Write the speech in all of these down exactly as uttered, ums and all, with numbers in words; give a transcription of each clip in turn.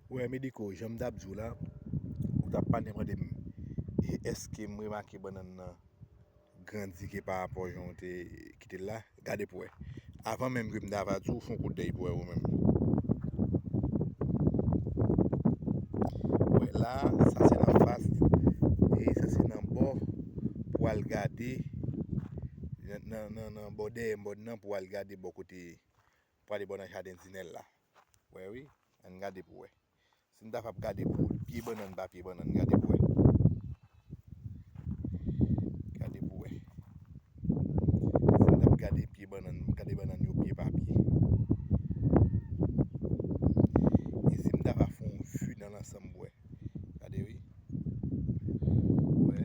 Wè, Mediko, jan m t ap di w la, ou t ap pale mande m, e èske m remake bannann nan grandi ke pa rapò jan w te kite l la? Gade pou wè. Avan menm ke m ta va di w, fè yon kout dèy pou wè ou menm. Wè la, sa se nan fas, e sa se nan bò pou al gade, nan, nan, nan, nan bò dèyè mòn nan pou al gade bò kote, pou ale bò nan jaden Dinèl la. Wè wi, ann gade pou wè. Si n ta p ap gade pou pye bannann pa pye bannann, gade pou wè. Gade pou wè. Si n t ap gade pye bannann, gade bannann yo pye pa pye. E si n ta va fè yon vi nan lansanm pou wè. Gade wi. Wè.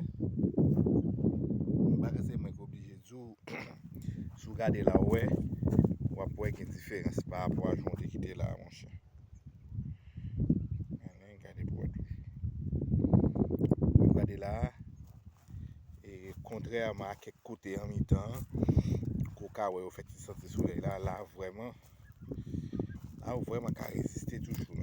M pa ka se mwen ki oblije di w, si w gade la, w wè, w ap wè gen diferans pa rapò a jan w te kite la, monchè. Ann gade pou wè toujou. W ap gade la, e kontrèman a kèk kote an mitan an, ke w ka wè yo fè ti santi solèy la, la vrèman, la ou vrèman ka reziste toujou.